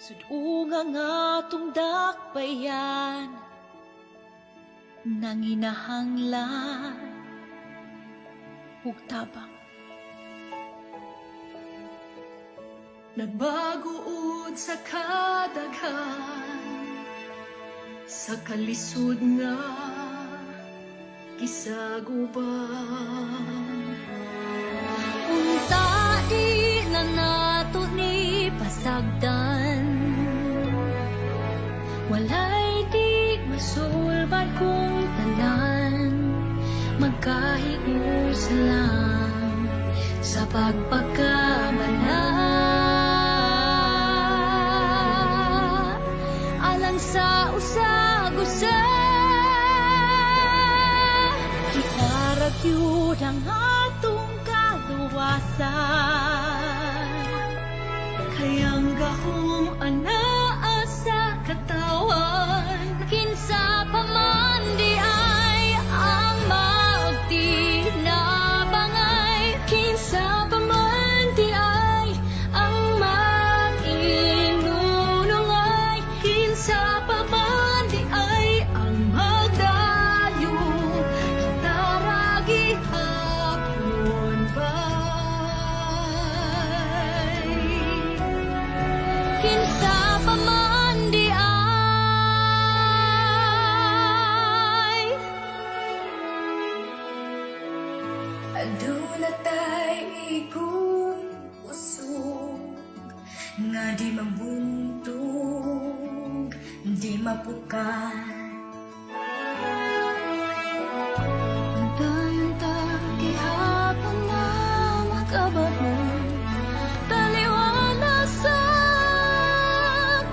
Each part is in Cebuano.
Sud-unga nga atong dakbayan, nanginahanglan ug tabang. Nagbago-ud sa kadaghan sa kalisod nga gisagupan. Unta di na nato ni pasagdan. Walay di masulbad kung tanan magkahiusa lang sa pagpagkamala alang sa usag-usa. Kita ra gyud ang atong kaluwasan. Kay ang gahom anaa sa katawhan. Kinsa pa man di ay ang magtinabangay? Kinsa pa man di ay ang mag-inunungay? Kinsa pa man di ay ang magdayo? Kita ra gihapon bay. Kinsa pa man di ay? Aduna tay igong kusog nga di mabuntog, di mapukan. Padayon ta gihapon na makabaho, taliwala sa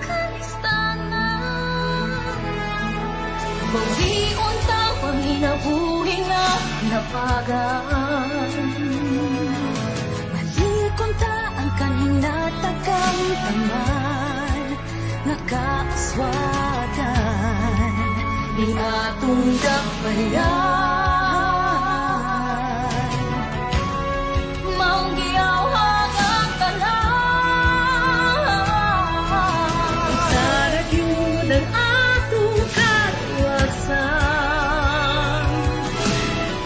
kanistanan. Bawion ta panginabuhi nga napagaan. Balikon ta ang kahinatakamtaman nga kaaswatan ni atong dakbayan. Maong giyawhag ang tanan. Kita ra gyud ang atong kaluwasan.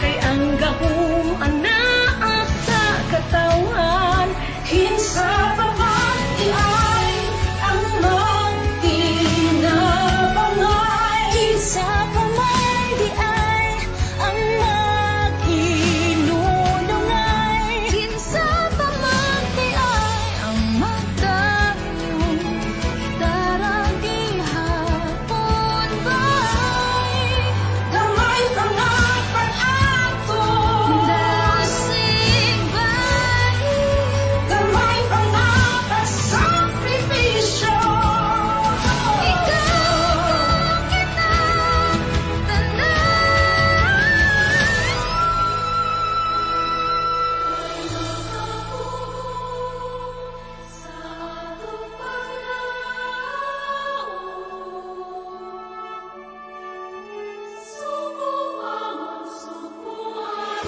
Kay ang gahom anaa sa katawhan. Kinsa pa man di ay ang magtinabangay? Kinsa pa man di ay ang mag-inunungay? Kinsa pa man di ay ang magdayo? Kita ra gihapon bay. Gamay pa nga pag-ato. Dasig bay. Gamay pa nga pagsakripisyo. Ikaw, ako, kita tanan. Sa atong paglaom, Suko among sukuan.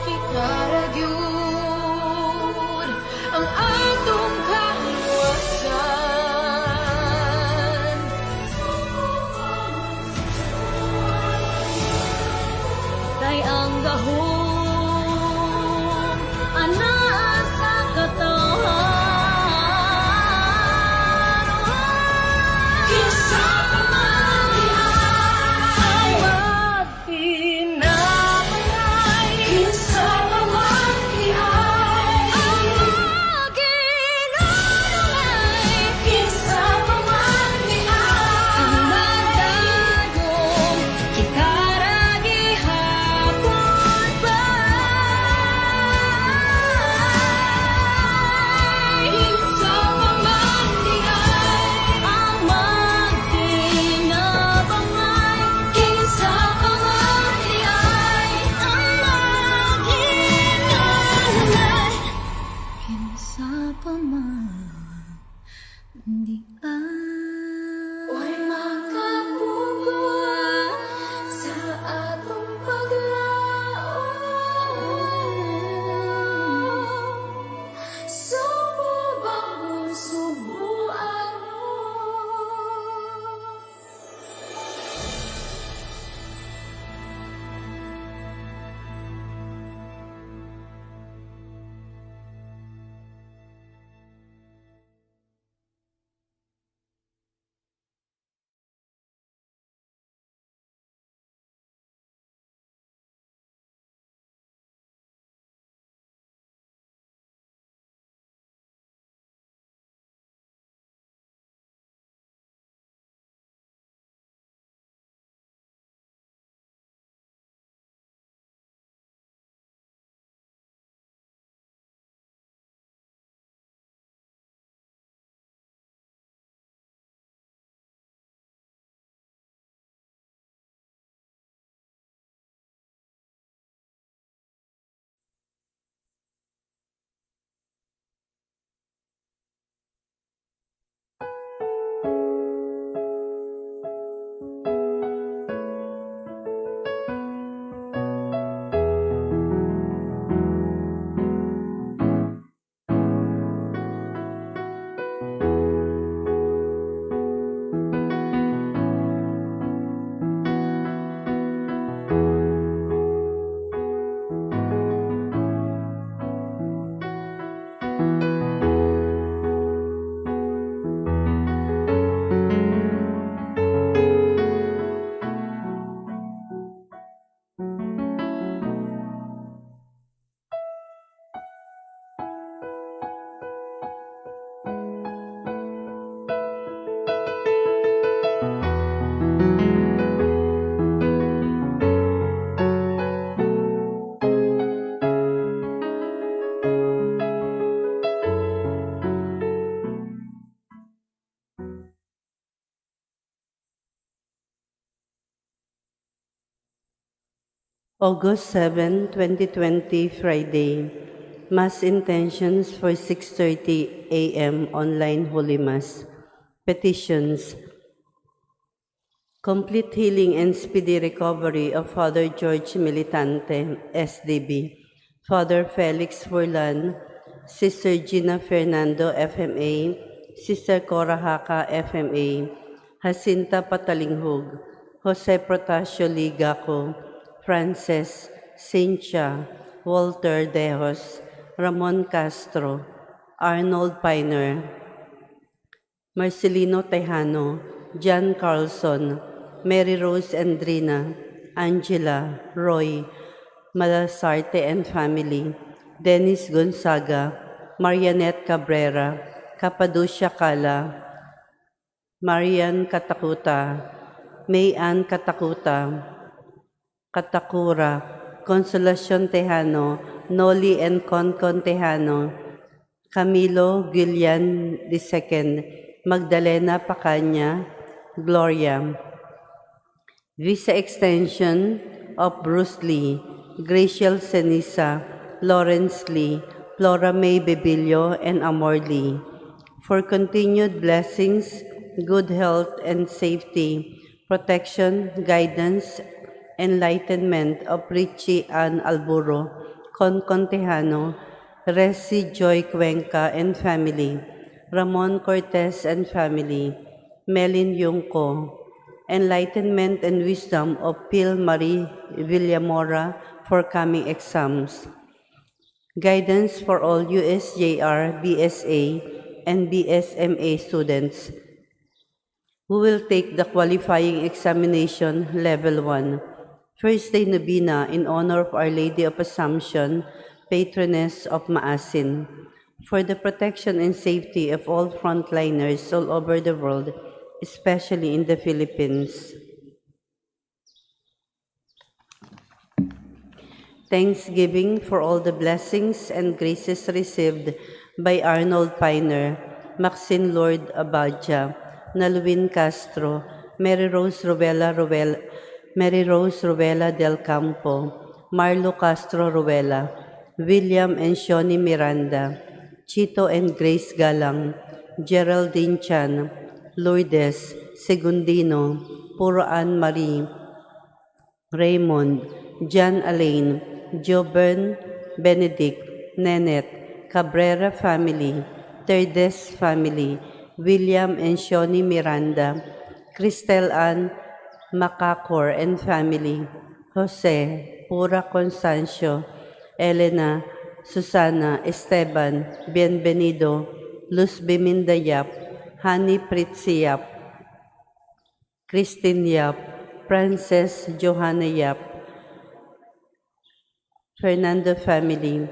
Kita ra gyud ang atong kaluwasan. Kay ang gahom anaa sa katawhan. Kinsa pa man di ay magtinabangay? Kinsa pa man di ay Ang mag-inunungay? Kinsa pa man di ay Ang magdagom? Kita ra gihapon bay. August 7, 2020, Friday. Mass intentions for 6:30 a.m. online Holy Mass. Petitions. Complete healing and speedy recovery of Father George Militante, SDB, Father Felix Furlan, Sister Gina Fernando, FMA, Sister Cora Haka, FMA, Jacinta Patalinghug, Jose Protasio Ligaco, Frances, Cynthia, Walter Dejos, Ramon Castro, Arnold Piner, Marcelino Tejano, John Carlson, Mary Rose Andrina, Angela, Roy, Malasarte and family, Dennis Gonzaga, Marianette Cabrera, Capadocia Cala, Marian Katakuta, May Ann Katakuta, Katakura, Consolacion Tejano, Noli and Concon Tejano, Camilo Guillan II, Magdalena Pacaña, Gloria. Visa extension of Bruce Lee, Graciel Senisa, Lawrence Lee, Flora May Bebillo, and Amor Lee. For continued blessings, good health and safety, protection, guidance, enlightenment of Richie Ann Alburo, Con Tejano, Resi Joy Cuenca and family, Ramon Cortez and family, Melin Yungko, enlightenment and wisdom of Phil Marie Villamora for coming exams, guidance for all USJR, BSA, and BSMA students who will take the qualifying examination level 1. First Day Novena in honor of Our Lady of Assumption, patroness of Maasin, for the protection and safety of all frontliners all over the world, especially in the Philippines. Thanksgiving for all the blessings and graces received by Arnold Piner, Maxine Lord Abadja, Nalwin Castro, Mary Rose Ruela Ruel, Mary Rose Ruela del Campo, Marlo Castro Ruela, William and Shoni Miranda, Chito and Grace Galang, Geraldine Chan, Lourdes Segundino, Puroan Marie, Raymond, John Alain, Joburn Benedict, Nenet, Cabrera family, Terdes family, William and Shoni Miranda, Cristel Ann Macacor and family, Jose, Pura Constancio, Elena, Susana, Esteban, Bienvenido, Luz Biminda Yap, Honey Pritzi Yap, Christine Yap, Frances Johanna Yap, Fernando family,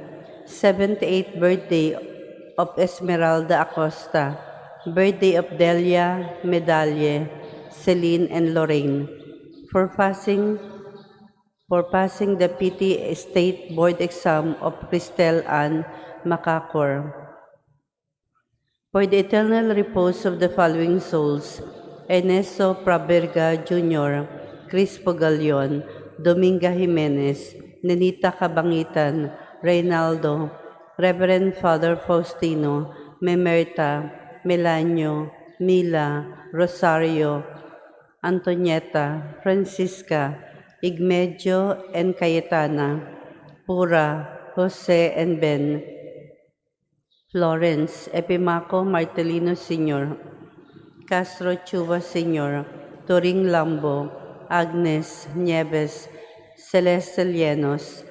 78th birthday of Esmeralda Acosta, birthday of Delia Medalle, Celine and Lorraine, for passing the PT State Board exam of Cristel Ann Macacor. For the eternal repose of the following souls: Ernesto Praberga Jr., Crispo Galion, Dominga Jimenez, Nenita Cabangitan, Reynaldo, Reverend Father Faustino, Memerta, Melanio, Mila, Rosario, Antonieta, Francisca, Igmedio and Cayetana, Pura, Jose and Ben, Florence, Epimaco Martelino Sr., Castro Chua Sr., Turing Lambo, Agnes Nieves, Celeste Llenos,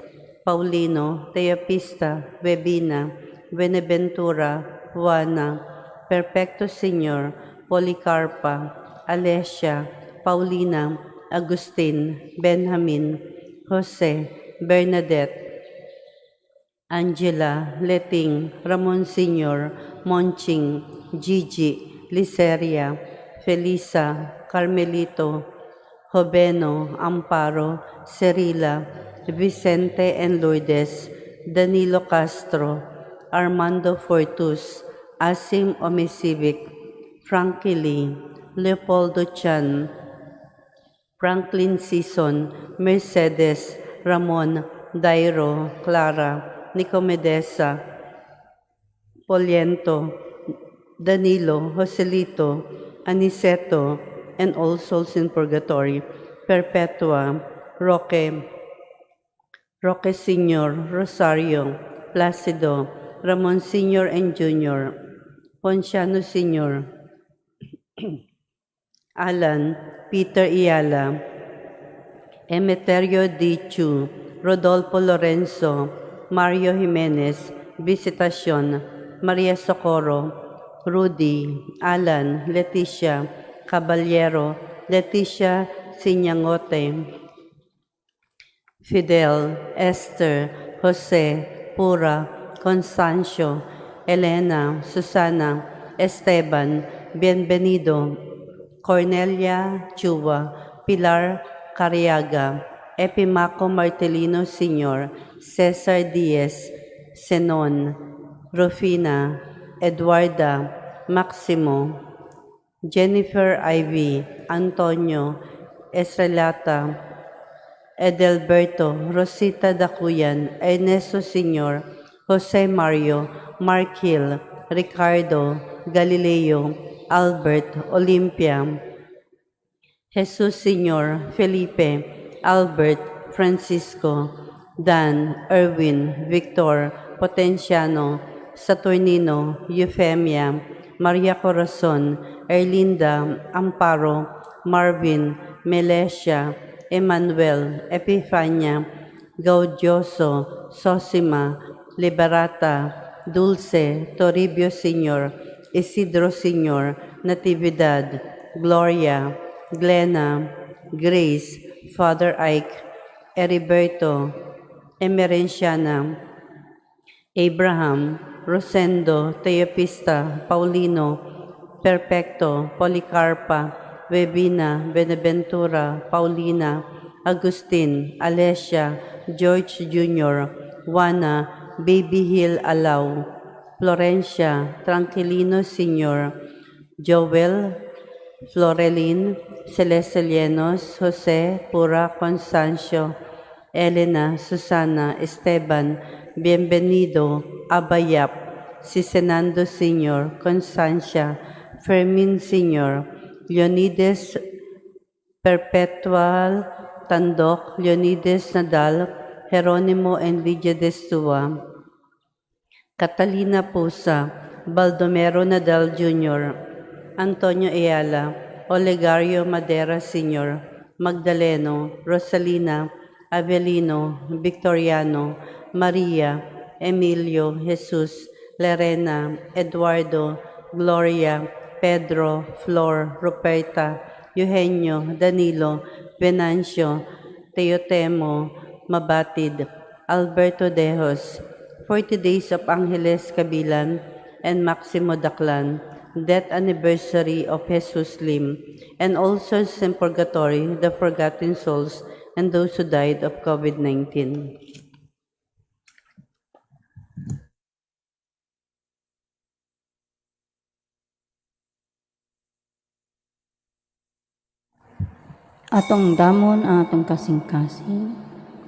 Paulino, Teopista, Webina, Buenaventura, Juana, Perfecto Sr., Policarpa, Alessia, Paulina, Agustin, Benjamin, Jose, Bernadette, Angela, Leting, Ramon Sr., Monching, Gigi, Liceria, Felisa, Carmelito, Joveno, Amparo, Cerila, Vicente and Lourdes, Danilo Castro, Armando Fortus, Asim Omisivic, Frankie Lee, Leopoldo Chan, Franklin Sison, Mercedes, Ramon, Dairo, Clara, Nicomedesa, Poliento, Danilo, Joselito, Aniceto, and all souls in purgatory, Perpetua, Roque, Roque Sr., Rosario, Placido, Ramon Sr. and Jr., Ponciano Sr., Alan, Peter Iala, Emeterio D. Chu, Rodolfo Lorenzo, Mario Jimenez, Visitacion, Maria Socorro, Rudy, Alan, Leticia, Caballero, Leticia Sinyangote, Fidel, Esther, Jose, Pura, Constancio, Elena, Susana, Esteban, Bienvenido, Cornelia Chua, Pilar Cariaga, Epimaco Martelino Sr., Cesar Diaz, Senon, Rufina, Eduarda, Maximo, Jennifer Ivy, Antonio, Estrelata, Edelberto, Rosita Dacuyan, Ernesto Sr., Jose Mario, Mark Hill, Ricardo, Galileo, Albert, Olympia, Jesus Sr., Felipe, Albert, Francisco, Dan, Erwin, Victor, Potenciano, Saturnino, Eufemia, Maria Corazon, Erlinda, Amparo, Marvin, Melesia, Emmanuel, Epifania, Gaudioso, Sosima, Liberata, Dulce, Toribio Sr., Isidro Sr., Natividad, Gloria, Glenna, Grace, Father Ike, Heriberto, Emerenciana, Abraham, Rosendo, Teopista, Paulino, Perfecto, Policarpa, Webina, Benaventura, Paulina, Agustin, Alessia, George Jr., Juana, Baby Hill Alao, Florencia, Tranquilino Sr., Joel, Florelin, Celeste Llenos, Jose, Pura Constancio, Elena, Susana, Esteban, Bienvenido, Abayap, Sisenando Sr., Constancia, Fermin Sr., Leonides Perpetual Tandok, Leonides Nadal, Geronimo and Lydia Destua, Catalina Pusa, Baldomero Nadal Jr., Antonio Ayala, Olegario Madera Sr., Magdaleno, Rosalina, Avelino, Victoriano, Maria, Emilio, Jesus, Lerena, Eduardo, Gloria, Pedro, Flor, Ruperta, Eugenio, Danilo, Venancio, Teotemo, Mabatid, Alberto Dejos, 40 Days of Angeles Cabilan, and Maximo Daclan, death anniversary of Jesus Lim, and all souls in purgatory, the forgotten souls, and those who died of COVID-19. Atong damon ang atong kasing-kasing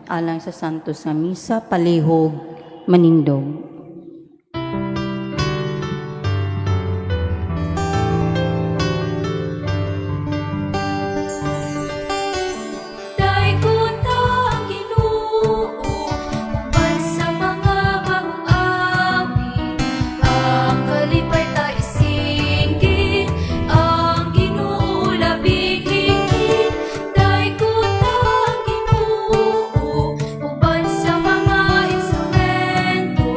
alang sa Santos nga Misa, palihog manindog. Daygon ta ang Ginoo uban sa mga bagong awit, ang kalipay ta isinggit, ang Ginoo labing higit. Daygon ta ang Ginoo uban sa mga instrumento.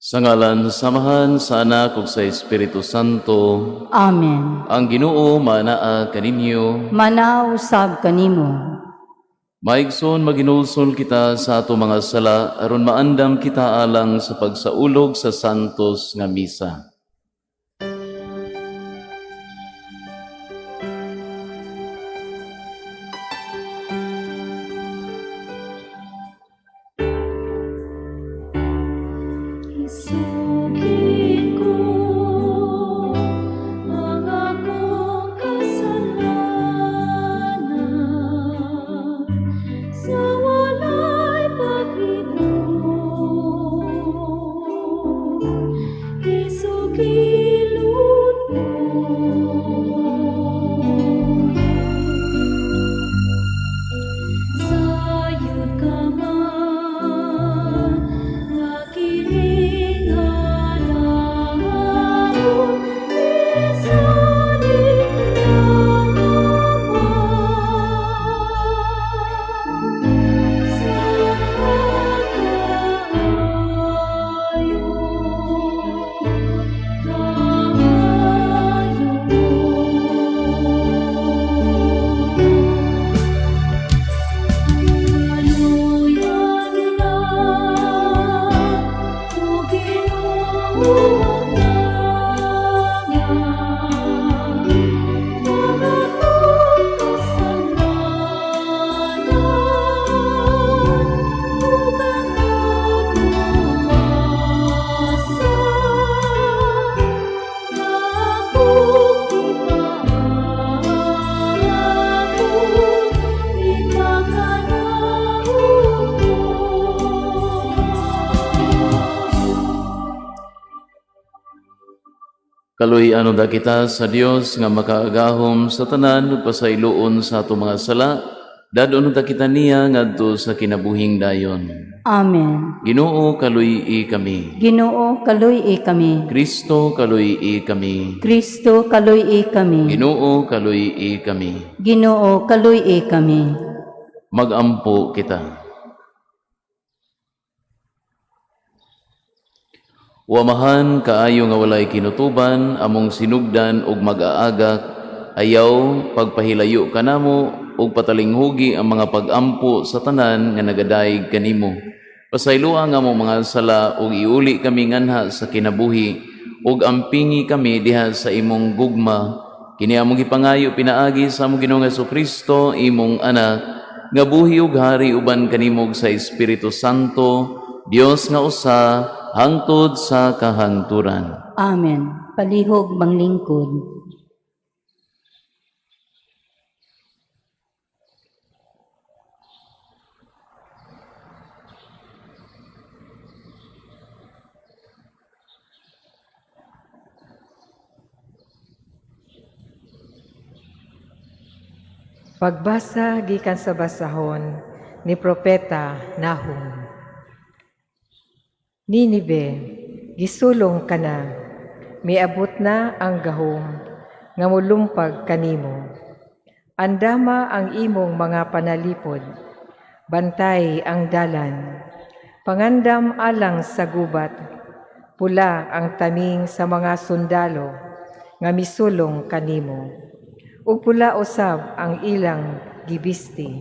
Sa ngalan sa Amahan, sa Anak ug sa Espiritu Santo. Amen. Ang Ginoo manaa kaninyo. Manaa usab kanimo. Maigsoon, maghinulsol kita sa ato mga sala aron maandam kita alang sa pagsaulog sa santos nga misa. Isugid ko ang akong kasalanan sa walay paghimuot. Isugilon mo. Sayod ka man nga kining halangdon, isalig ang Ama sa kaayo, kaayo. Kaluyan na, O Ginoo, ang ang akong kasalanan ug ang kagluwasan nga akong gipaako, ipakanaog ko. Kaluy-an unta kita sa Dios nga makaagahom sa tanan ug pasayloon sa ato mga sala. Dad-on unta kita niya ngadto sa kinabuhing dayon. Amen. Ginoo, kaluy-i kami. Ginoo, kaluy-i kami. Kristo, kaluy-i kami. Kristo, kaluy-i kami. Ginoo, kaluy-i kami. Ginoo, kaluy-i kami. Magampo kita. O Amahan, kaayo nga walay kinutuban, among sinugdan ug mag-aagak, ayaw pagpahilayo kanamo ug patalinghugi ang mga pag-ampo sa tanan nga nagadayeg kanimo. Pasayloa ang among mga sala ug iuli kami nganha sa kinabuhi ug ampingi kami diha sa imong gugma. Kini among gipangayo pinaagi sa among Ginoong Kristo, imong anak, nga buhi ug hari uban kanimo ug sa Espiritu Santo, Dios nga usa hangtod sa kahangturan. Amen. Palihog manglingkod. Pagbasa gikan sa basahon ni Propeta Nahum. Ninibe, gisulong ka na, miabot na ang gahom nga molumpag kanimo. Andama ang imong mga panalipod, bantay ang dalan, pangandam alang sa gubat, pula ang taming sa mga sundalo nga misulong kanimo, ug pula usab ang ilang gibisti.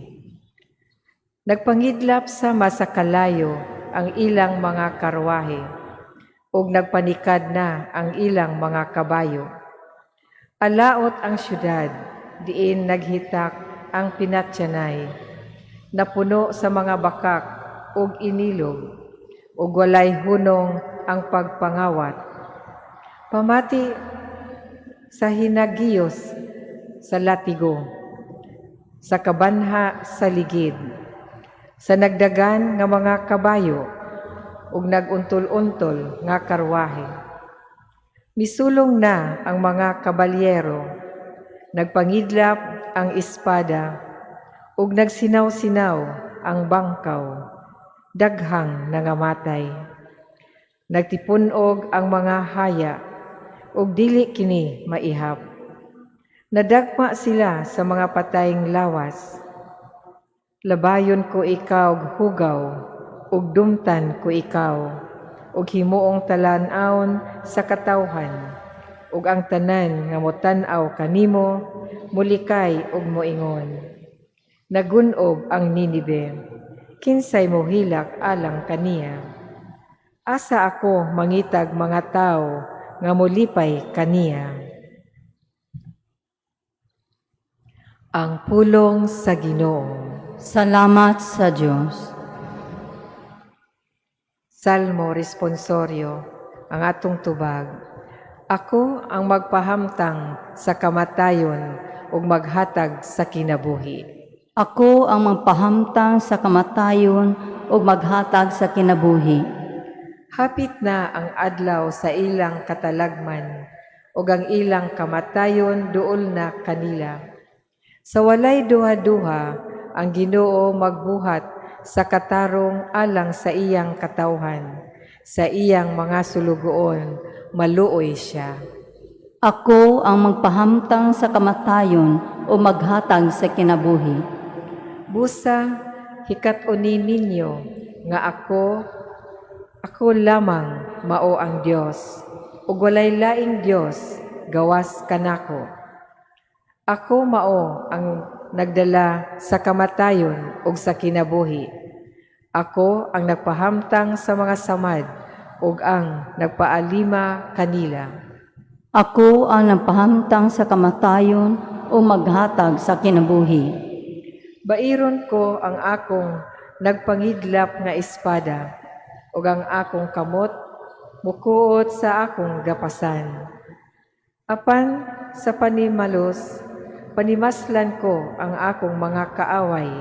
Nagpangidlap sama sa kalayo ang ilang mga karwahe, ug nagpanikad na ang ilang mga kabayo. Alaot ang syudad, diin naghitak ang pinatyanay, napuno sa mga bakak ug inilog, ug walay hunong ang pagpangawat. Pamati sa hinagiyos sa latigo, sa kabanha sa ligid, sa nagdagan nga mga kabayo ug naguntol-untol nga karwahe. Misulong na ang mga kabalyero, nagpangidlap ang espada, ug nagsinaw-sinaw ang bangkaw, daghang nangamatay. Nagtipun-og ang mga haya, ug dili kini maihap. Nadagma sila sa mga patayng lawas. Labayon ko ikaw og hugaw, ug dumtan ko ikaw, ug ug himuong talan-awon sa katawhan, ug ang tanan nga motan-aw kanimo mulikay ug moingon: Nagun-ob ang Ninibe, kinsay mohilak alang kaniya? Asa ako mangitag mga tawo nga molipay kaniya? Ang pulong sa Ginoo. Salamat sa Dios. Salmo responsorio, ang atong tubag. Ako ang magpahamtang sa kamatayon ug maghatag sa kinabuhi. Ako ang magpahamtang sa kamatayon ug maghatag sa kinabuhi. Hapit na ang adlaw sa ilang katalagman ug ang ilang kamatayon duol na kanila. Sa walay duha-duha, ang Ginoo magbuhat sa katarong alang sa iyang katawhan, sa iyang mga sulugoon, maluoy siya. Ako ang magpahamtang sa kamatayon o maghatag sa kinabuhi. Busa, hikat-uni ninyo nga ako lamang mao ang Dios, ug walay laing Dios gawas kanako. Ako mao ang nagdala sa kamatayon ug sa kinabuhi. Ako ang nagpahamtang sa mga samad ug ang nagpaalima kanila. Ako ang nagpahamtang sa kamatayon o maghatag sa kinabuhi. Bairon ko ang akong nagpangidlap nga espada ug ang akong kamot mukuot sa akong gapasan. Apan sa panimalos, panimaslan ko ang akong mga kaaway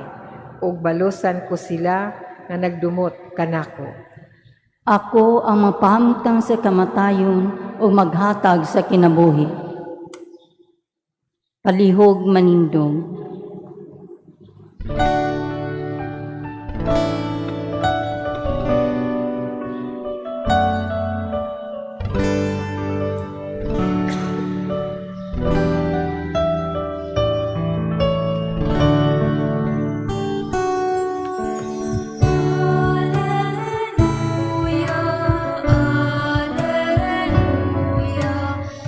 ug balusan ko sila nga nagdumot kanako. Ako ang magpahamtang sa kamatayon o maghatag sa kinabuhi. Palihog manindog. Alleluia, Alleluia, Alleluia, Alleluia, Alleluia, Alleluia, Alleluia, Alleluia.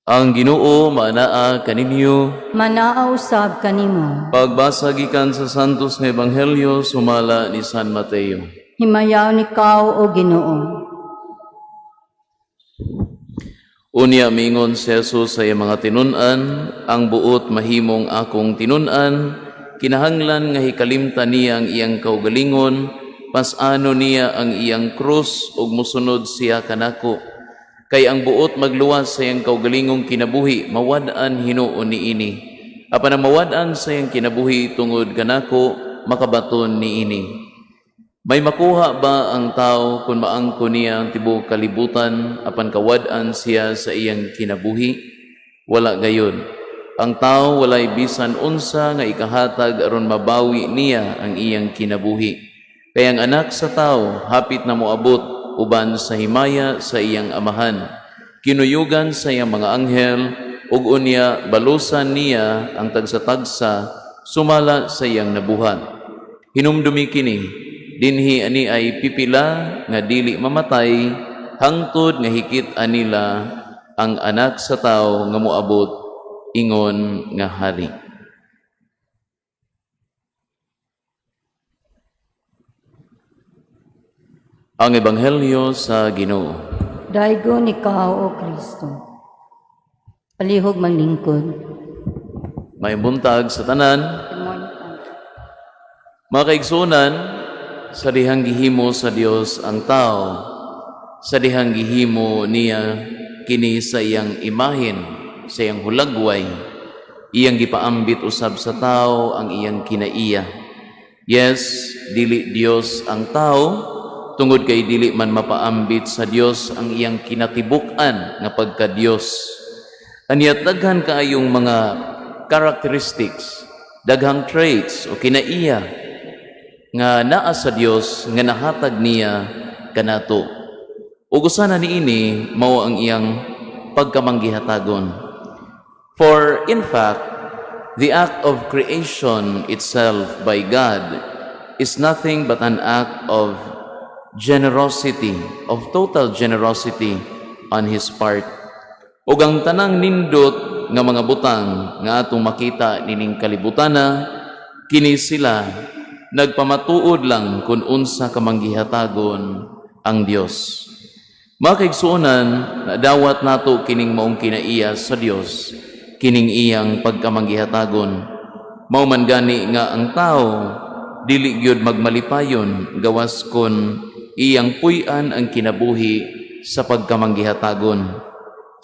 Ang Ginoo maanaa kaninyo. Manaaw sab kanimo. Pagbasa gikan sa Santos nga Ebanghelyo sumala ni San Mateo. Himayaw nikaw o Ginoo. Unya mingon si Jesus sa iyang mga tinun-an, ang buot mahimong akong tinun-an, kinahanglan nga hikalimtan niya ang iyang kaugalingon, pasano niya ang iyang krus ug mosunod siya kanako. Kay ang buot magluwas sa iyang kaugalingong kinabuhi, mawad-an hinuon niini. Apan ang mawad-an sa iyang kinabuhi tungod kanako, makabaton niini. May makuha ba ang tao kung maangko niya ang tibuok kalibutan apan kawad-an siya sa iyang kinabuhi? Wala gayon. Ang tao walay bisan unsa nga ikahatag aron mabawi niya ang iyang kinabuhi. Kay ang anak sa tao hapit na moabot uban sa himaya sa iyang amahan. Kinuyugan sa iyang mga anghel ug unya balusan niya ang tagsa-tagsa sumala sa iyang nabuhat. Hinumdumi kini, dinhi ani ay pipila nga dili mamatay hangtod nga hikit anila ang anak sa tao nga moabot ingon nga hari. Ang Ebanghelyo sa Ginoo. Daigo ikaw o Kristo. Palihog maglingkod. May buntag sa tanan. Good morning, Father. Mga kaigsunan, sa dihang gihimo sa Dios ang tao, sa dihang gihimo niya kini sa iyang imahin, sa iyang hulagway, iyang gipaambit usab sa tao ang iyang kinaiya. Yes, dili Dios ang tao, tungod kay dili man mapaambit sa Dios ang iyang kinatibuk-an nga pagka-Dios. Anya daghan kaayong mga characteristics, daghang traits o kinaiya nga naa sa Dios nga nahatag niya kanato. Ug usa na niini mao ang iyang pagkamanggihatagon. For in fact, the act of creation itself by God is nothing but an act of generosity, of total generosity on His part. Ug ang tanang nindot nga mga butang nga atong makita nining kalibutana, kini sila nagpamatuod lang kung unsa ka manggihatagon ang Dios. Mga kaigsuonan, nadawat nato kining maong kinaiya sa Dios, kining iyang pagkamanggihatagon. Mao man gani nga ang tao dili gyud magmalipayon gawas kon iyang puy-an ang kinabuhi sa pagkamanggihatagon.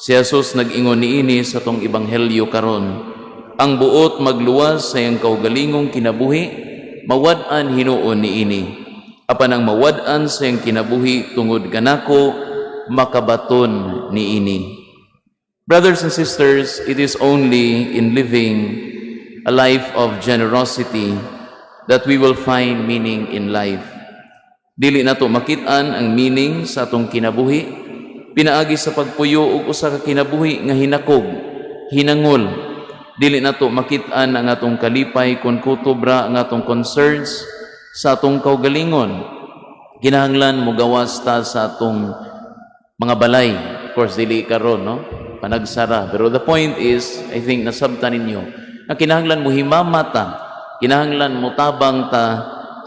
Si Jesus nag-ingon niini sa atong ebanghelyo karon. Ang buot magluwas sa iyang kaugalingong kinabuhi, mawad-an hinuon niini. Apan ang mawad-an sa iyang kinabuhi tungod kanako, makabaton niini. Brothers and sisters, it is only in living a life of generosity that we will find meaning in life. Dili nato makit-an ang meaning sa atong kinabuhi pinaagi sa pagpuyo og usa ka kinabuhi nga hinakog, hinangol. Dili nato makit-an ang atong kalipay kung kutob ra ang atong concerns sa atong kaugalingon. Kinahanglan mogawas ta sa atong mga balay. Of course, dili karon, no? Panagsara. Pero the point is, I think nasabtan ninyo, na kinahanglan mo himamata, kinahanglan mo tabang ta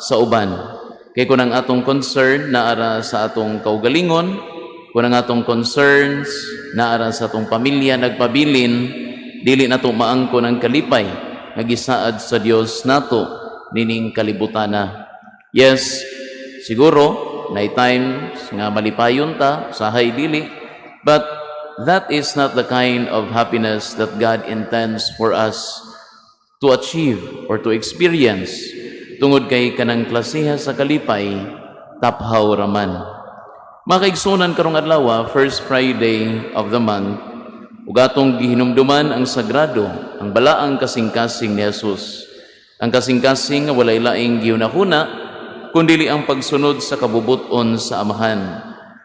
sa uban. Kay kung ang atong concern naara sa atong kaugalingon, kung ang atong concerns naara sa atong pamilya nagpabilin, dili nato maangkon ang kalipay nga gisaad sa Dios nato nining kalibutana. Yes, siguro nay times nga malipayon ta, sahay dili, but that is not the kind of happiness that God intends for us to achieve or to experience tungod kay kanang klasiha sa kalipay taphaw raman. Mga kaigsuonan, karong adlaw, first Friday of the month, ug atong gihinumduman ang sagrado, ang balaang kasing-kasing ni Jesus. Ang kasing-kasing nga walay laing gihunahuna kundili ang pagsunod sa kabubut-on sa Amahan.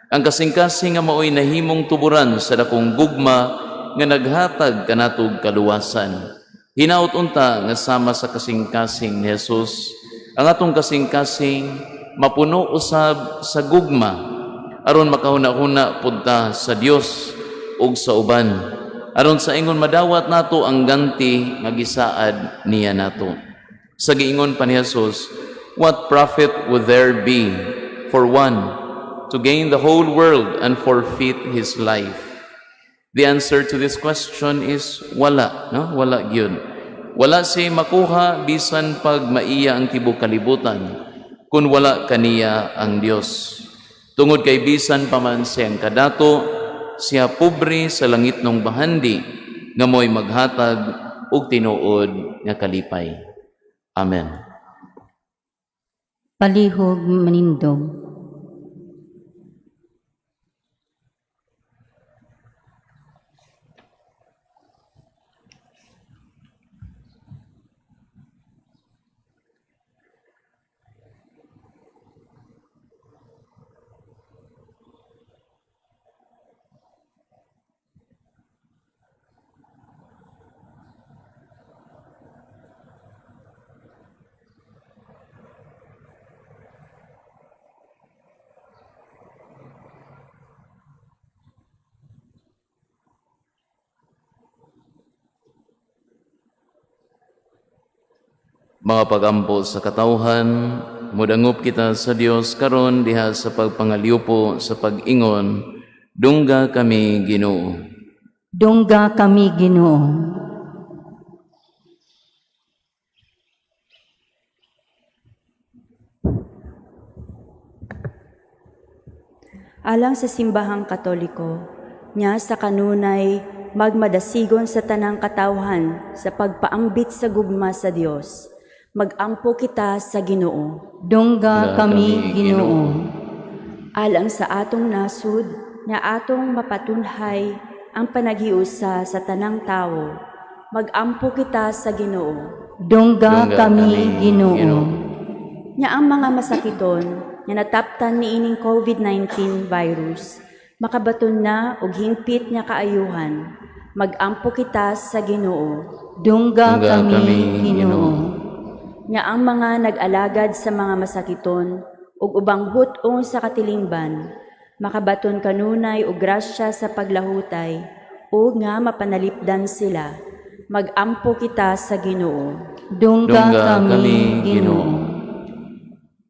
Ang kasing-kasing nga maoy nahimong tuburan sa dakong gugma nga naghatag kanatog kaluwasan. Hinaut unta nga sama sa kasing-kasing ni Jesus, ang atong kasing-kasing mapuno usab sa gugma aron makahuna-huna pud ta sa Dios ug sa uban, aron sa ingon madawat nato ang ganti nga gisaad niya nato. Sa giingon pa ni Jesus, "What profit would there be for one to gain the whole world and forfeit his life?" The answer to this question is wala, no? Wala gyud. Wala siya makuha bisan pag maiya ang tibok kalibutan kung wala kaniya ang Dios. Tungod kay bisan pa man siyang kadato, siya pobre sa langitnong bahandi nga mo'y maghatag og tinuod nga kalipay. Amen. Palihog manindog. Mga pagampo sa katawhan, mudangop kita sa Dios karon diha sa pagpangalyupo sa pag-ingon, "Dungga kami, Ginoo." Dungga kami, Ginoo. Alang sa Simbahang Katoliko, nya sa kanunay magmadasigon sa tanang katawhan sa pagpaambit sa gugma sa Dios. Magampo kita sa Ginoo. Dungga kami, Ginoo. Alang sa atong nasud, nga atong mapatunhay ang panaghiusa sa tanang tawo. Magampo kita sa Ginoo. Dungga Dungga kami, Ginoo. Nya ang mga masakiton nga nataptan niining COVID-19 virus, makabaton na og hingpit nga kaayuhan. Magampo kita sa Ginoo. Dungga Dungga kami, kami, Ginoo. Ginoo. Nga ang mga nag-alagad sa mga masakiton ug ubang hut-ong sa katilingban, makabaton kanunay og grasya sa paglahutay ug nga mapanalipdan sila. Magampo kita sa Ginoo. Dungga Dungga kami, kami, Ginoo. Ginoo.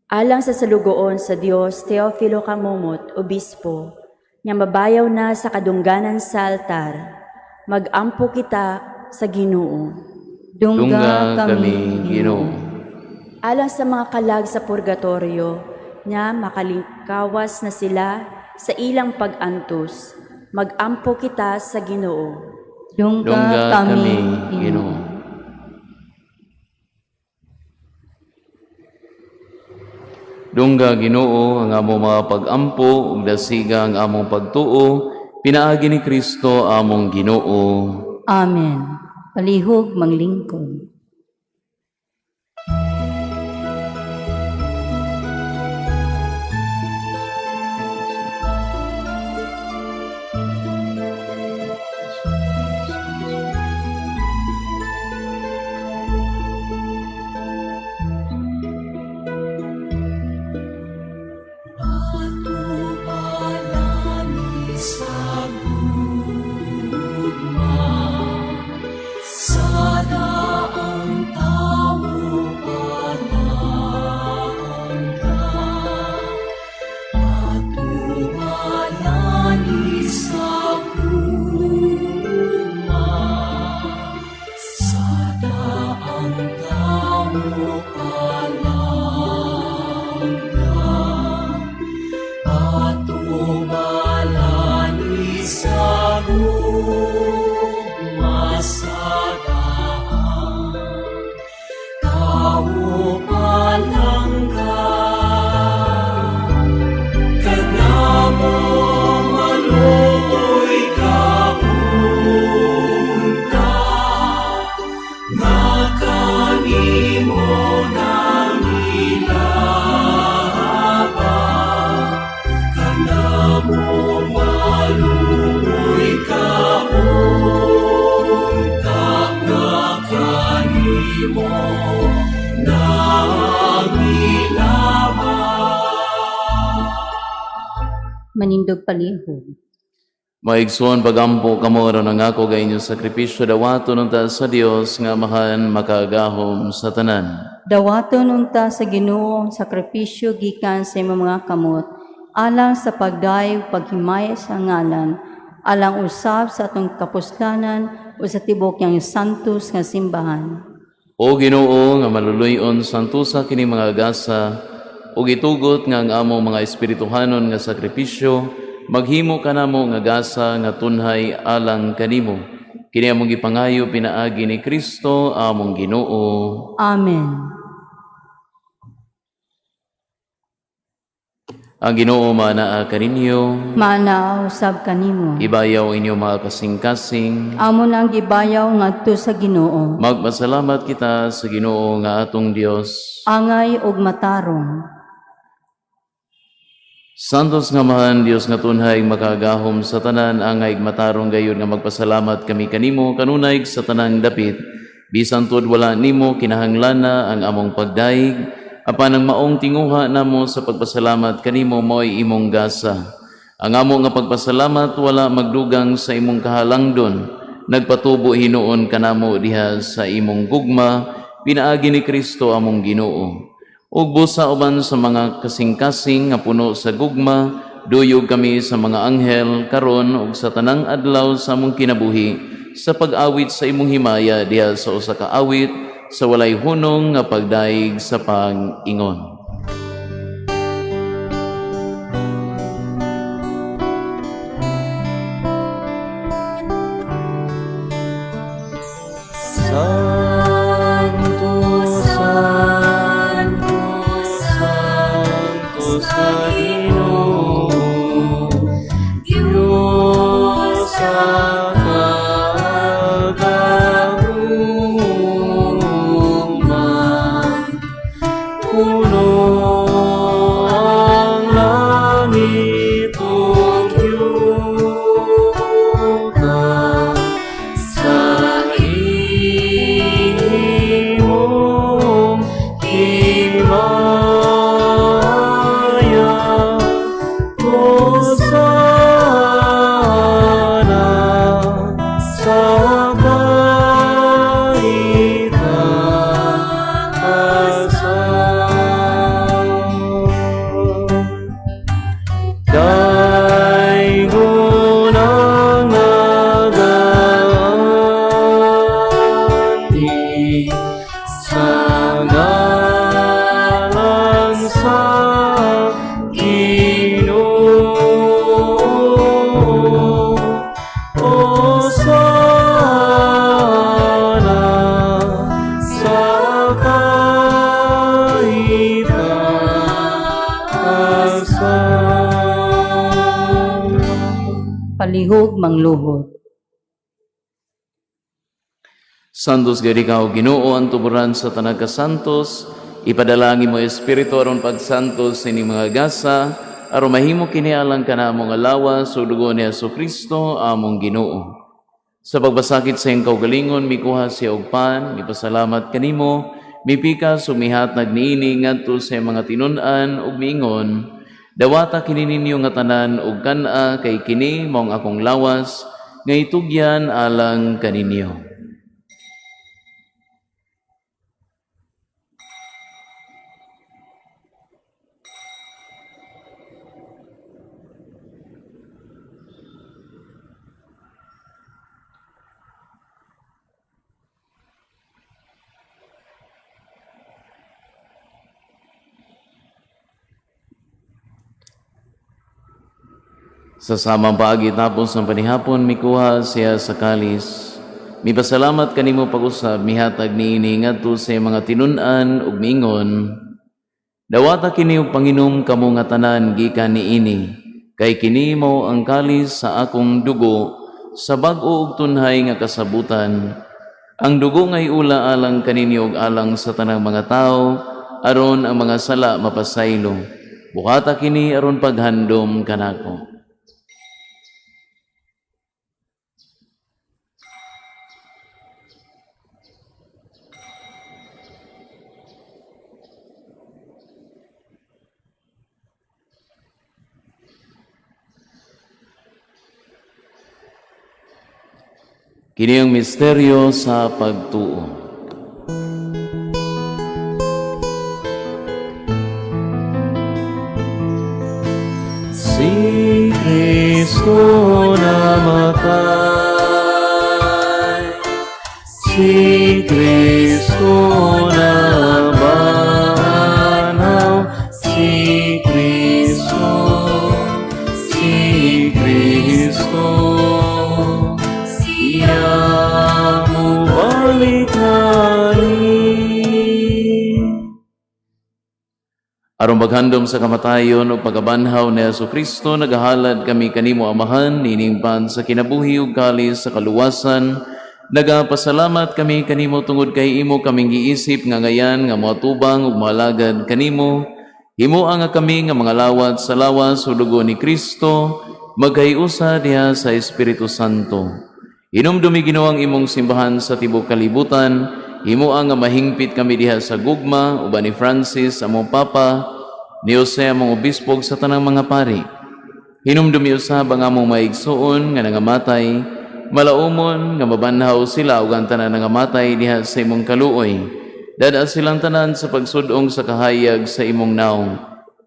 Alang sa salugoon sa Dios Teofilo Camomot, Obispo, nga mabayaw na sa kadungganan sa altar, magampo kita sa Ginoo. Dungga Dungga kami, Ginoo. Alang sa mga kalag sa purgatorio, nga makalingkawas na sila sa ilang pag-antos, magampo kita sa Ginoo. Dungga Dungga kami, kami, Ginoo. Ginoo. Dungga Ginoo ang among mga pag-ampo ug dasiga ang among pagtuo pinaagi ni Kristo among Ginoo. Amen. Palihog manglingkod. Atubalani sa gugma, sa daang tawo palangga. Atubalani sa gugma, sa daang tawo palangga. Atubalani sa gugma sa daang tawo palangga. Kanamo maluoy kaunta, nga kanimo nangilaba. Kanamo maluoy kaunta, nga kanimo nangilaba. Manindog palihog. Maigsoon pagampo kamo aron ang ako ga inyong sakripisyo dawaton unta sa Dios nga Amahan makagahom sa tanan. Dawaton unta sa Ginoo ang sakripisyo gikan sa imong mga kamot alang sa pagdaig ug paghimaya sa ngalan, alang usab sa atong kapuslanan o sa tibuok niyang santos nga simbahan. O Ginoo nga maluluy-on santusa kini mga gasa ug itugot nga ang among mga espirituhanon nga sakripisyo maghimo kanamo nga gasa nga tunhay alang kanimo. Kini among gipangayo pinaagi ni Kristo among Ginoo. Amen. Ang Ginoo manaa kaninyo, Maanaa usab kanimo. ibayaw inyo mga kasing-kasing. Amo na ang gibayaw ngadto sa Ginoo. Magpasalamat kita sa Ginoo nga atong Dios. Angay og matarong. Santos nga Amahan, Dios nga tunhay makagahom sa tanan, angay matarong gayud nga magpasalamat kami kanimo kanunay sa tanang dapit. Bisan tuod wala nimo kinahanglana ang among pagdaig, apan ang maong tinguha namo sa pagpasalamat kanimo mo'y imong gasa. Ang amo nga pagpasalamat wala magdugang sa imong kahalangdon. Nagpatubo hinuon kanamo diha sa imong gugma, pinaagi ni Kristo among Ginoo. Ug busa uban sa mga kasing-kasing nga puno sa gugma, duyog kami sa mga anghel karon ug sa tanang adlaw sa among kinabuhi sa pag-awit sa imong himaya diha sa usa ka awit sa walay hunong nga pagdaig sa pag-ingon. Santo, Santo, Santo sa Ginoo, Diyos sa kagahom. Puno ang langit ug yuta sa imong himaya. Hosana sa kaitaasan. Daygon ang nagaanhi sa ngalan sa Ginoo. Hosana sa kaitaasan. Palihog mangluhod. Santos gayud ikaw Ginoo ang tuburan sa tanang kasantos, ipadalangin mo espiritu aron pagsantos ining mga gasa aron mahimo kini alang kanamo nga lawas ug dugo ni Hesukristo among Ginoo. Sa pagbasakit sa iyang kaugalingon, mikuha siya og pan, mipasalamat kanimo, mipikas ug mihatag niini ngadto sa iyang mga tinun-an ug miingon, "Dawata kini ninyo nga tanan ug kan-a kay kini mao ang akong lawas nga itugyan alang kaninyo." Sa samang paagi tapos ng panihapon, mikuha siya sa kalis. Mipasalamat kanimo pag-usab, mihatag niini ngadto sa iyang mga tinun-an ug miingon, "Dawata kini og panginom kamo nga tanan gikan niini, kay kini mao ang kalis sa akong dugo sa bag-o ug tunhay nga kasabutan. Ang dugo nga iula alang kaninyo ug alang sa tanang mga tawo aron ang mga sala mapasaylo. Buhata kini aron paghandom kanako." Kini ang misteryo sa pagtuo. Si Kristo namatay, si Kristo nabanhaw, si Kristo, si Kristo, siya mubalik ani. Aron maghandom sa kamatayon ug pagkabanhaw ni Hesukristo, nagahalad kami kanimo Amahan, nining pan sa kinabuhi ug kalis sa kaluwasan. Nagapasalamat kami kanimo tungod kay imo kaming giisip nga ngayan nga moatubang ug moalagad kanimo. Himoa nga kami nga mga lawat sa lawas ug dugo ni Kristo, magkahiusa diha sa Espiritu Santo. Hinumdumi Ginoo ang imong simbahan sa tibuok kalibutan, himoa nga mahingpit kami diha sa gugma uban ni Francis among Papa, ni Jose among obispo ug sa tanang mga pari. Hinumdumi usab ang among maigsuon nga nangamatay, malaumon nga mabanhaw sila ug ang tanan nangamatay diha sa imong kaluoy. Dada silang tanan sa pagsudong sa kahayag sa imong naong.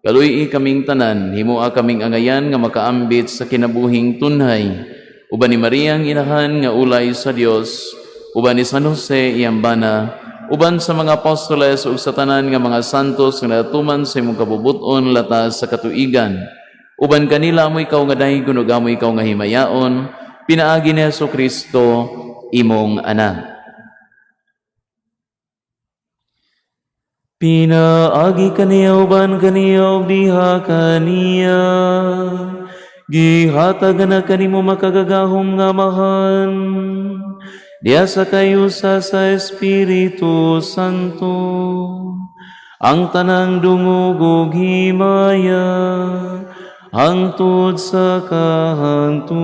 Kaluy kaming tanan, himoa kaming angayan nga makaambit sa kinabuhing tunhay. Uban ni Maria ang inahan nga ulay sa Dios, uban ni San Jose iyang bana, uban sa mga apostoles ug sa tanan nga mga santos nga natuman sa imong kabubut-on latas sa katuigan. Uban kanila amo ikaw nga daygon ug amo ikaw nga himayaon, pinaagi ni Hesus Kristo imong anak. Pinaagi kaniya uban kaniya ug diha kaniya. Gihatag na kanimo makagagahom nga Amahan. Diha sa kayusa sa Espiritu Santo. Ang tanang dungog ug himaya hangtod sa kahangturan.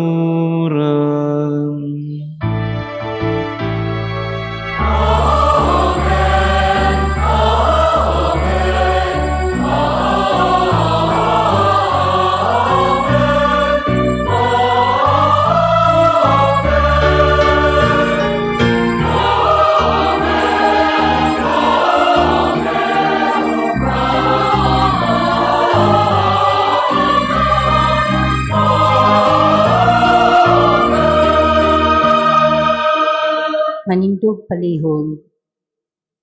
Manindog palihog.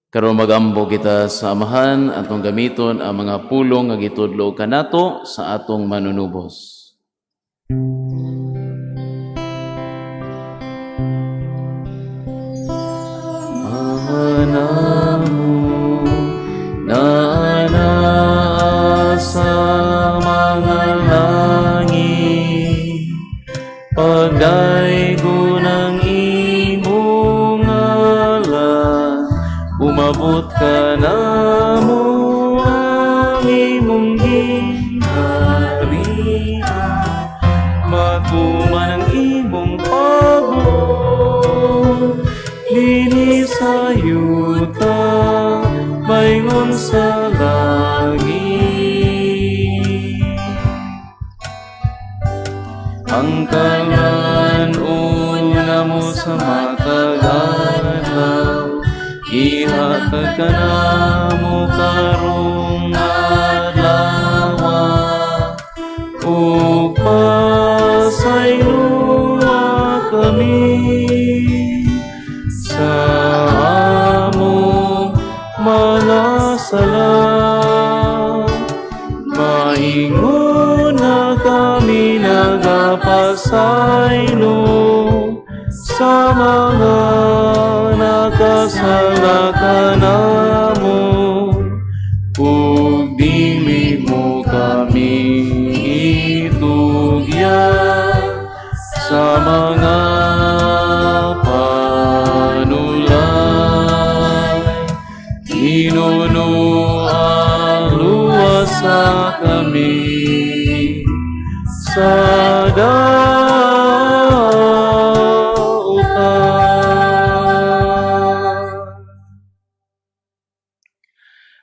Karon magampo kita sa Amahan, atong gamiton ang mga pulong nga gitudlo kanato sa atong manunubos. Namo na naa sa mga langit, pagdaygon ang imong ngalan, umabot kanamo ang imong gingharian, matuman ang imong pagbuot dinhi sa yuta maingon sa langit. Ang kalan-on namo sa matag adlaw, ihatag kanamo karong adlaw, ug pasayloa kami sa among mga sala, maingon na kami nagapasaylo sa mga nakasala kanamo, ug dili mo kami itugyan sa mga panulay. Ginoo, luwasa kami sa dautan.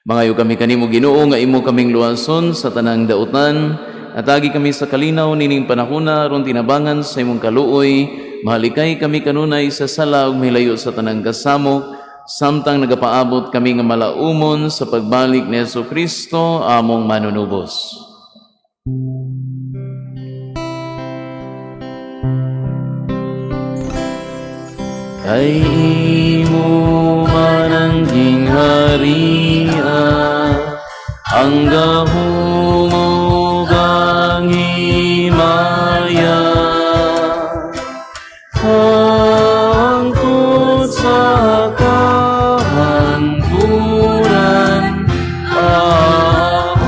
Mangayo kami kanimo, Ginoo, nga imo kaming luwason sa tanang dautan, hatagi kami sa kalinaw nining panahona aron tinabangan sa imong kaluoy mahalikay kami kanunay sa sala ug mahilayo sa tanang kasamok samtang nagapaabot kami nga malaumon sa pagbalik ni Hesus Kristo among manunubos. Kay imo man ang gingharian, ang gahom ug ang himaya, hangtod sa kahangturan. Amen.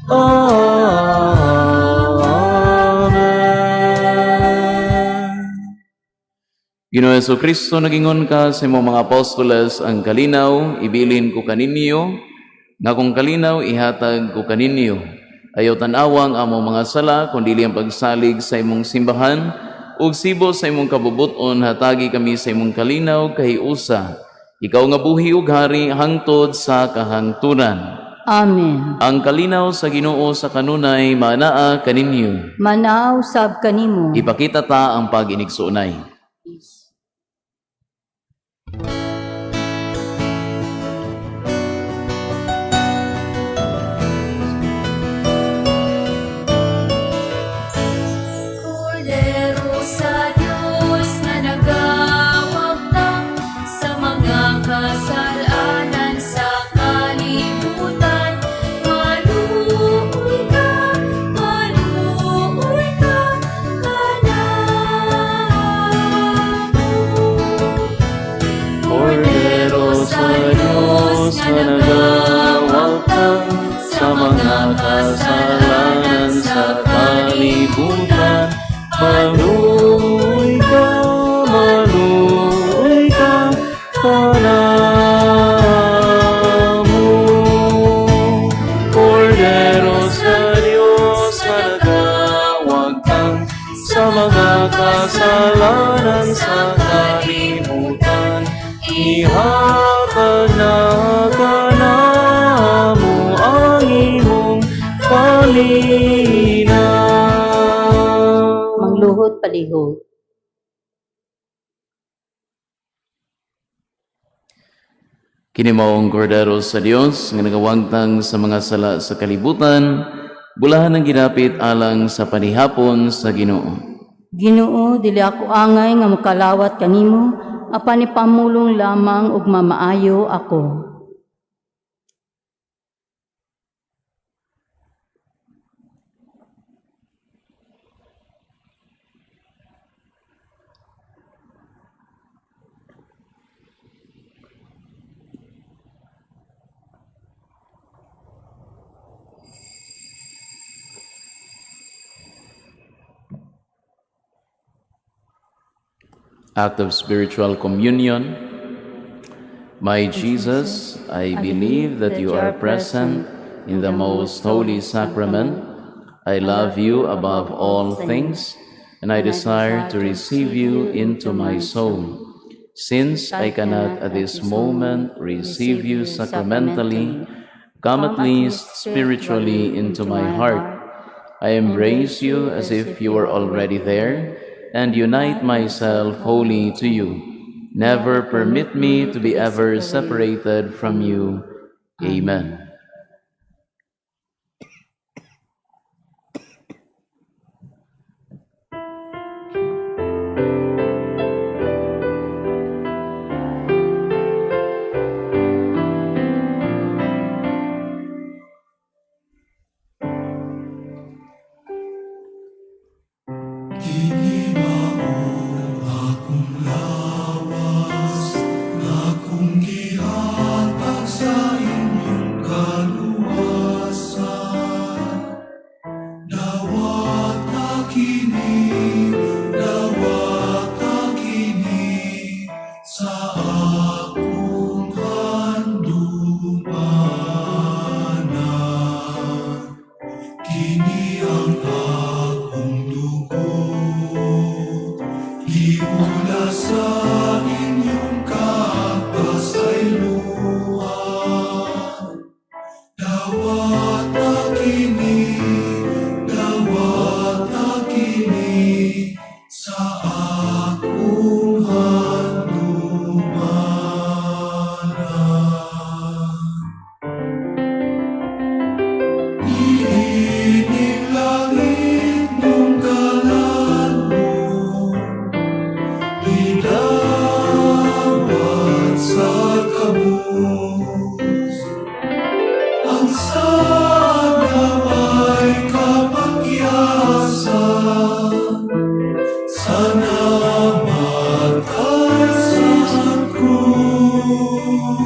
Amen. Ginoo Hesus Kristo, nagingon ka sa imong mga apostoles, "Ang kalinaw ibilin ko kaninyo, nga akong kalinaw ihatag ko kaninyo. Ayaw tan-awa ang among mga sala, kundi ang pagsalig sa imong simbahan, ug sibo sa imong kabubuton hatagi kami sa imong kalinaw kahiusa. Ikaw nga buhi ug hari hangtod sa kahangturan." Amen. Ang kalinaw sa Ginoo sa kanunay manaa kaninyo. Manaa usab kanimo. Ipakita ta ang pag-inigsuonay. Peace. Kordero sa Diyos na nagawagtang sa mga kasalanan sa kalibutan. Maluoy ka kanamo. Kordero sa Diyos na nagawagtang sa mga kasalanan sa kalibutan, maluoy ka, maluoy ka. Ihatag na kanamo ang imong kalinaw. Mangluhod palihog. Kini mao ang kordero sa Dios nga nagawagtang sa mga sala sa kalibutan, bulahan ang ginapit alang sa panihapon sa Ginoo. Ginoo, dili ako angay nga mokalawat kanimo, apan ipamulong lamang ug mamaayo ako. Act of spiritual communion. My Jesus, I believe that you are present in the most holy sacrament. I love you above all things, and I desire to receive you into my soul. Since I cannot at this moment receive you sacramentally, come at least spiritually into my heart. I embrace you as if you were already there and unite myself wholly to you. Never permit me to be ever separated from you. Amen. Kini mao akong lawas nga akong gihatag sa inyong kaluwasan. Dawata kini, dawata kini sa akong handumanan. Kini ang akong dugo, giula sa inyong kapasayloan. Dawata kini, dawata kini sa akong handumanan. Niining langit nung kalangon, Gidawat sa kabus. Ang sana ay kapakyasa, Sana matay sa krus.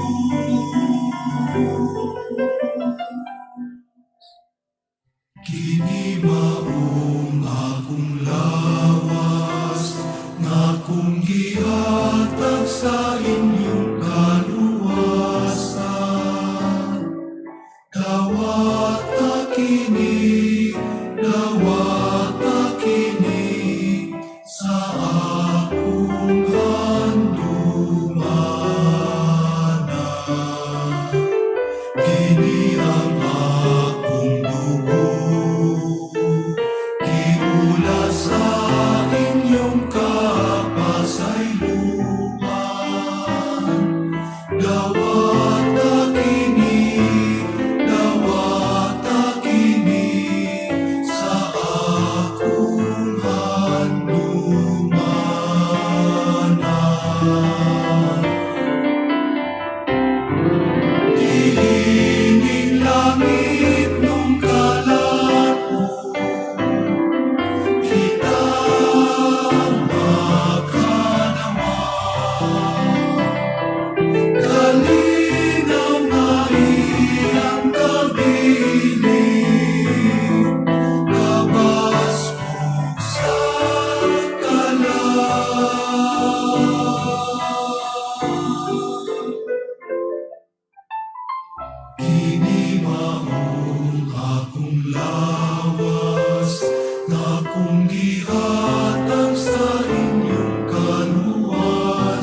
Kini maong akong lawas nga akong gihatag sa inyong kaluwasan. Dawata kini, dawata kini sa akong handumanan. Kini ang akong dugo, giula sa inyong kapasayloan. Dawata kini, dawata kini sa akong handumanan. Iining langit nung kalangon, kita makanawa. Kalinaw nga iyang kabilin, kabaskog sa kalan. Kini maong akong lawas nga akong gihatag sa inyong kaluwasan.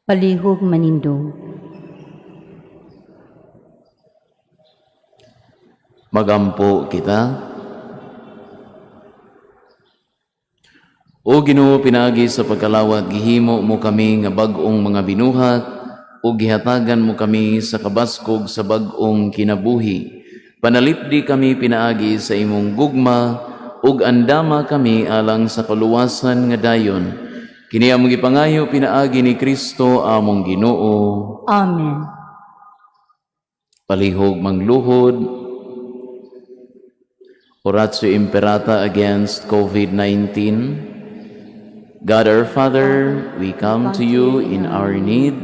Palihog manindog. Magampo kita. O Ginoo, pinaagi sa pagkalawat gihimo mo kami nga bag-ong mga binuhat ug gihatagan mo kami sa kabaskog sa bag-ong kinabuhi. Panalipdi kami pinaagi sa imong gugma ug andama kami alang sa kaluwasan nga dayon. Kini among gipangayo pinaagi ni Kristo among Ginoo. Amen. Palihog mangluhod. Oratio Imperata against COVID-19. God our Father, we come to you in our need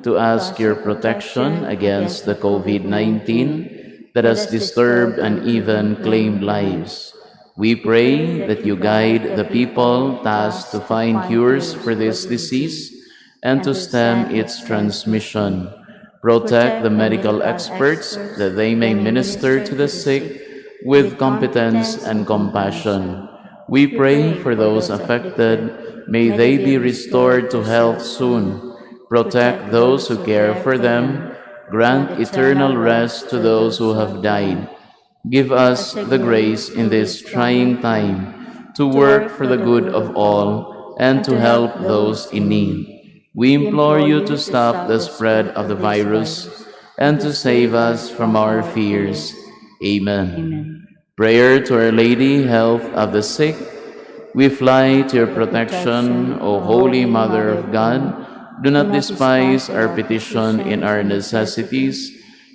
to ask your protection against the COVID-19 that has disturbed and even claimed lives. We pray that you guide the people tasked to find cures for this disease and to stem its transmission. Protect the medical experts that they may minister to the sick with competence and compassion. We pray for those affected, may they be restored to health soon. Protect those who care for them, grant eternal rest to those who have died. Give us the grace in this trying time to work for the good of all and to help those in need. We implore you to stop the spread of the virus and to save us from our fears. Amen. Amen. Prayer to Our Lady, Health of the Sick. We fly to your protection, O Holy Mother of God. Do not despise our petition in our necessities,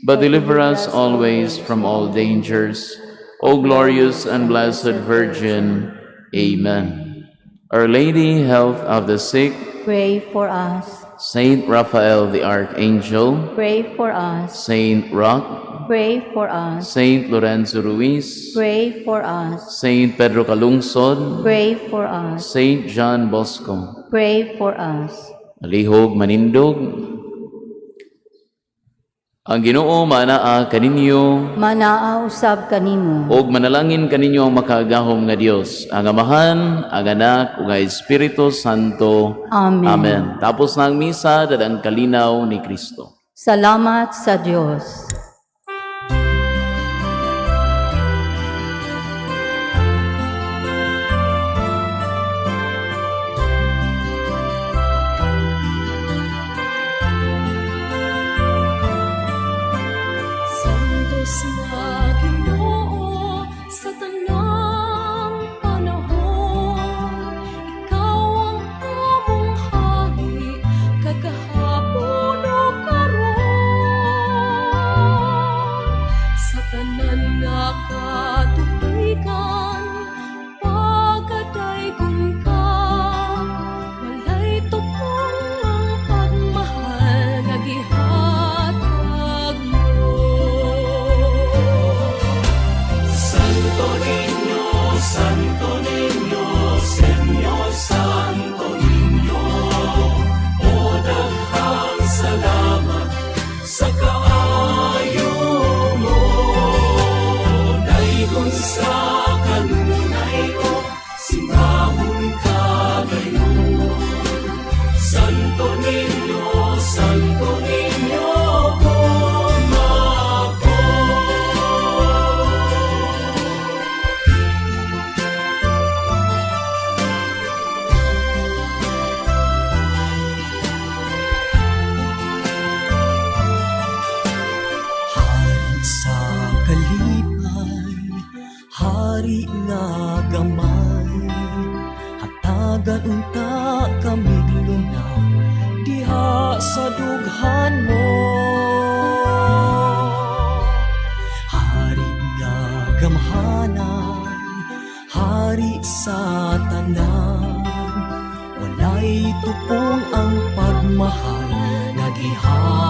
but deliver us always from all dangers. O glorious and blessed Virgin. Amen. Our Lady, Health of the Sick, Pray for us. Saint Raphael the Archangel, Pray for us. Saint Roch, Pray for us. Saint Lorenzo Ruiz, Pray for us. Saint Pedro Calungsod, Pray for us. Saint John Bosco. Pray for us. Alihog manindog. Ang Ginoo manaa kaninyo Manaa usab kanimo. ug manalangin kaninyo ang makagagahom nga Dios, ang Amahan, ang Anak ug ang Espiritu Santo. Amen. Amen. Tapos na ang misa, dadang kalinaw ni Kristo. Salamat sa Dios. Santos nga Ginoo sa tanang panahon, ikaw ang among hari kagahapon ug karon. Sa tanan nga katubigan, pagadaygon ka, walay tupong ang pagmahal nga gihatag mo. Santo Niño, Santo Niño, Señor Santo Niño, o daghang salamat sa kaayo mo. Daygon sa kanunay ko, simbahon ka gayon. Santo Niño, Santo Niño, gugma ko. Hari sa kalipay, hari nga gamay, hatagan unta kamig luna, diha sa dughan mo. Hari nga gamhanan, hari sa tanan, walay tupong ang pagmahal nga gihatag.